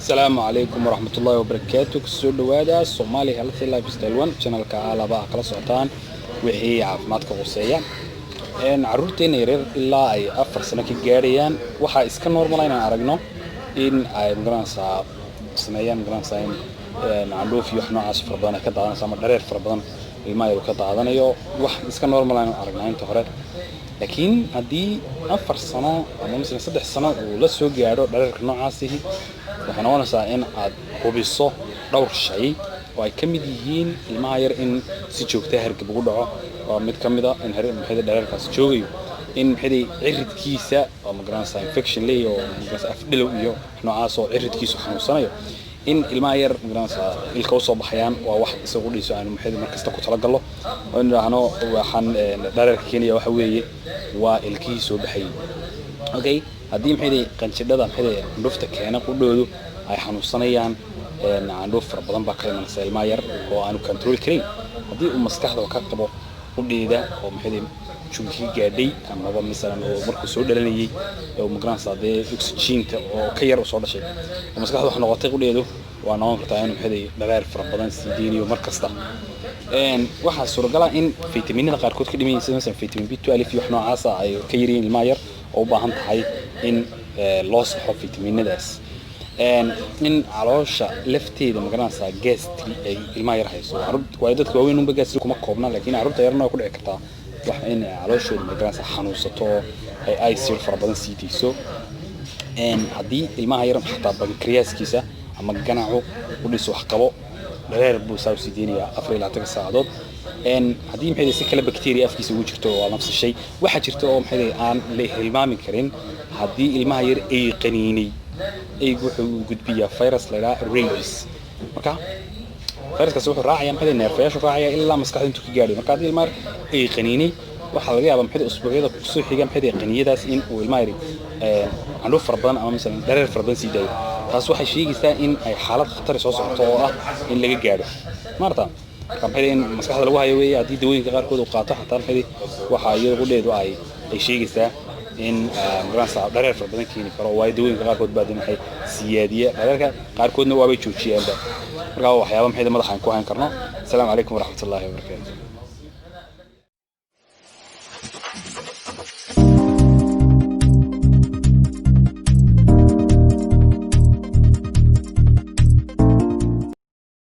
Asalaamu calaykum waraxmatullaahi wabarakaatu. Kusoo dhawaada Somali Healthy Lifestyle One, channelka alaba kala socotaan wixii caafimaadka quseeya. Caruurteena yaryar ilaa ay 4 sano ka gaadhayaan, waxaa iska normal inaan aragno in ay, magaranaysaa, sameeyaan, magaranaysaa, in candhuuf iyo wax noocaas fara badan ay ka daadanayso ama dhareer fara badan ilmaha yar uu ka daadanayo. Wax iska normal inaan aragnaa inta hore, laakiin haddii 4 sano ama masalan 3 sano uu la soo gaadho dhareerka noocaasihi, waxay noqonaysaa in aad hubiso dhowr shay oo ay ka mid yihiin ilmaha yar in si joogta hargab ugu dhaco. Waa mid ka mid a in maxay dhareerkaasi joogayo, in maxay ciridkiisa oo, magaranaysaa, infection leeyahay oo, magaranaysaa, afdhilow iyo noocaas oo ciridkiisu xanuunsanayo, in ilmaha yar, magaranaysaa, ilka usoo baxayaan. Waa wax isagu dhiso aanu maxay mar kasta ku talagallo oo in idhaahno waxaan dhareerka keenaya waxa weeye waa ilkihii soo baxayay. Okay, haddii maxay qanjidhada maxay candhuufta keena qudhoodu ay xanuunsanayaan, candhuuf fara badan baa ka imanaysa ilmaha yar oo aanu control karayn. Haddii uu maskaxda ka qabo qudheeda oo maxay jugkii gaadhay amaba masalan oo markuu soo dhalanayay oo, magaranaysaa, dee oxygeenta oo ka yar uu soo dhashay oo maskaxda wax noqotay, qudheedu waa noqon kartaa inuu maxay dhareer fara badan sii deynayo mar kasta. Waxaa suuragala in faytaminada qaarkood ka dhiman yihiin, sida masalan vitamin B12 iyo wax noocaasa ay ka yaryihiin ilmaha yar oo u baahan tahay in loo saxo faytaminadaas, in caloosha lafteeda, magaranaysaa, gastri ay ilmaha yar hayso. Waayo dadka waaweyn unba gastri kuma koobna, laakiin carruurta yarna way ku dhici kartaa wax in calooshooda, magaranaysaa, xanuunsato oo ay acid fara badan sii deyso. Haddii ilmaha yar xataa pancreaskiisa ama ganacu udhis wax qabo, dhareer buu saa usii deynayaa 24-ka saacadood. Haddii maxay si kale bacteria afkiisa ugu jirto, waa nafsi shay. Waxaa jirta oo maxay aan la hilmaami karin, haddii ilmaha yar ay qaniinay, eygu wuxuu gudbiyaa virus la yidhaha rabies. Marka viruskaasi wuxuu raacaya maxay neerfayaashu raacaya ilaa maskaxda intuu ka gaadhay. Marka haddii ilmaha yar ay qaniinay, waxaa laga yaabaa maxay usbuucyada kusoo xiga maxay qaniyadaas in uu ilmaha yari candhuuf fara badan ama masalan dhareer fara badan sii daayo. Taas waxay sheegaysaa in ay xaalad khatari soo socoto oo ah in laga gaadho maarta. Marka maxay in maskaxda lagu hayo weeye, haddii dawooyinka qaarkood uu qaato xataa, maxay waxa iyada qudheedu ay sheegaysaa in, magaranaysaa, dhareer fara badan keeni karo, waayo dawooyinka qaarkood baa de maxay siyaadiya dhareerka, qaarkoodna waabay joojiyaanba. Marka waa waxyaaba maxay madaxa aan ku hayn karno. Asalaamu calaykum waraxmatullaahi wabarakaatu.